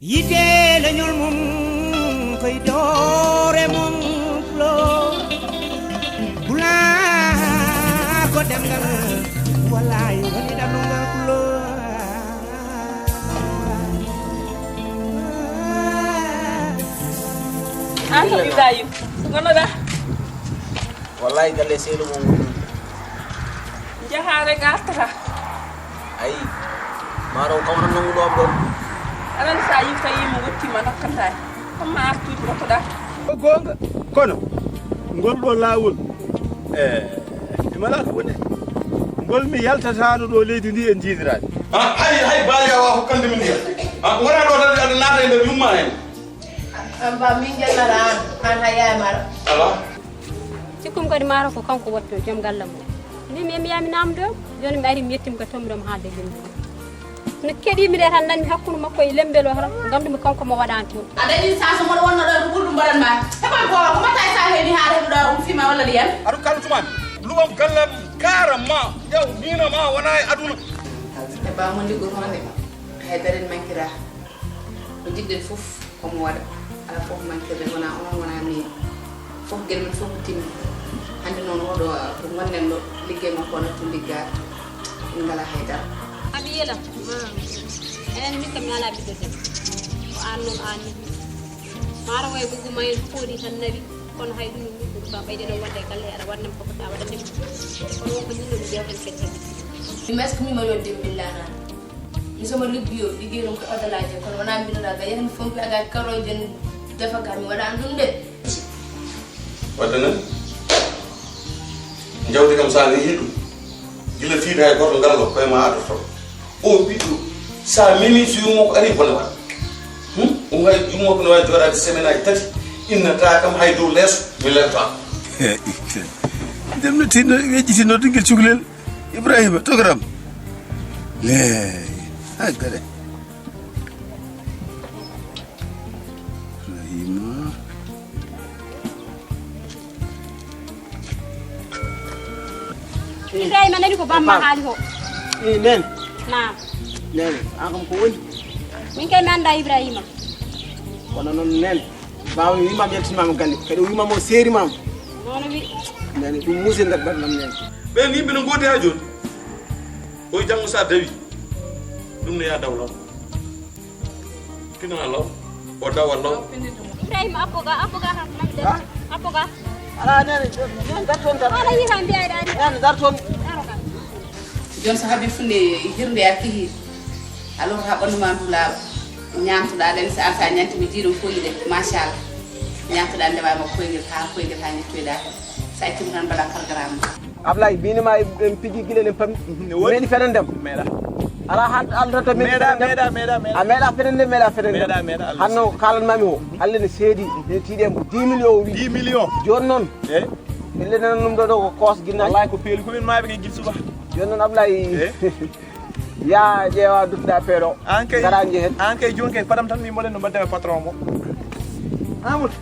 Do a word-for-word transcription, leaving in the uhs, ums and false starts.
Yite leñol mum koye doore mum pulo. Pulaar ko ɗemngal wallaay woni ɗaɓɓungal pulo. An ko Ibrahim, gonoɗa? Wallaay galle seeɗa mo woni. Jahaare gartata. Ayi, maaro kam tan nanguɗo am ɗo. Aɗa sa yii tawi mo wottima nokkata. Homma artude gottoɗa. Ko goonga, kono ngol ɗo laawol e mala ko woni ngol mi yaltataano ɗo leydi ndi en jiidiraani. Hay hay baali awa hokkande min ndiyam. Wona ɗo tan aɗa naata e nder yumma en. Amba min jannata an an hay yaay mara. Ala. Sikkum kadi maaro ko kanko waɗto joom galle mum. Min mi yami namdo jooni mi ari mi yettima ka tombiɗo mo haalde jom. No keɗimi de tan nanmi hakkunde makko e lembel o tan gandumi kanko mo waɗani toon. A dañi sens moɗo wonno ɗo ko ɓurɗum mbaɗan ma. Heɓan ko ko mbatta e sa heewi haala heɓuɗo um fima walla liyam. Aɗa kallutumaami luwam gallam kaara ma ƴaw mina ma wona e aduna. E ba mo liggotoonde haydara en mankira ko jiɗɗen fof. Omo waɗa alaa fof mankirde wonaa onon wonaa miin. Fof gere men fof ko timmi. Hannde noon oɗo ko ngonɗen ɗo liggey makko o nattu liggaade. Min ngalaa hay dara. Aɗa yela. Enen min kam mi alaa ɓiɗɗo debbo. Ko aan noon aan ni. Maaro wayi ɓogguma en fooɗi tan nawi kono hay ɗum min ɗum kam ɓeyde ɗo wonde e galle aɗa waɗnam koko sa waɗande mi. Kono won ko min ɗum jewten kadi. Mi maski mi ma yodde mi lana. Mi somo liggiyo liggiyo ɗum ko odalaje kono wona mbinoɗa ga yahan mi fompi aga karoje defa ga mi waɗan ɗum de. Wadde noon jawdi kam sa nehi ɗum gila fiiɗa e goto ngallo koye ma adorto o ɓiɗɗo sa memi so yummo ko ari bone waɗa. Ɗum hay yummo ko no wawi joɗade semaine aji tati innata kam hay dow leeso mi lelta. Ndem no tinno wejjitino ɗum guel cukalel. Ibrahima togaram. Leey ha gare. Ibrahima. Ibrahima nani ko bamma haali ko. Nen. Naam. Nen an kam ko woni. Min kay mi anda Ibrahima. Kono noon nen. Bawo mi wima mi yaltinmama galle kadi o wimama o seerimama. Nono wi. Nani ɗum musidɗo mbaɗnam nen. Ɓen yimɓe no goodi ha joni. Oy janngo sa dawi ɗum no yaa daw law. Finana law o dawa law. Ibrahima appo ga appo ga ha mami de appo ga. Ala nene nene dar toon dar. Ala yiha mbiya dani. Nene dar toon. Daro ga. Jooni so haɓi funde hirnde a kihi a lorta ɓanndu ma ndu laaɓa ñaamtoɗaa ɗen so an sa ñanti mi jiiɗum koyi ɗe machallah ñaamtoɗaa ndewa ma koygel ha koygel ha ñettoyɗa sa ittima tan mbaɗa programme ma. Ablaye bini ma en piji gila en pami meni fenandem meɗa ala han aldata min meɗa meɗa meɗa meɗa a meɗa fenande meɗa fenande meɗa meɗa hanno kalan mami o Allah ne seedi ne tiiɗe mo dix millions o wi dix millions joni noon e ille nan ɗum ɗo ɗo ko kos ginnaji wallahi ko peeli ko min maɓe ke gil suba joni noon Ablaye ya ƴeewa duttuɗa peeɗo an kay ngara jehen an kay joni kay paɗam tan mi mboɗen no mbadda e patron mo amadou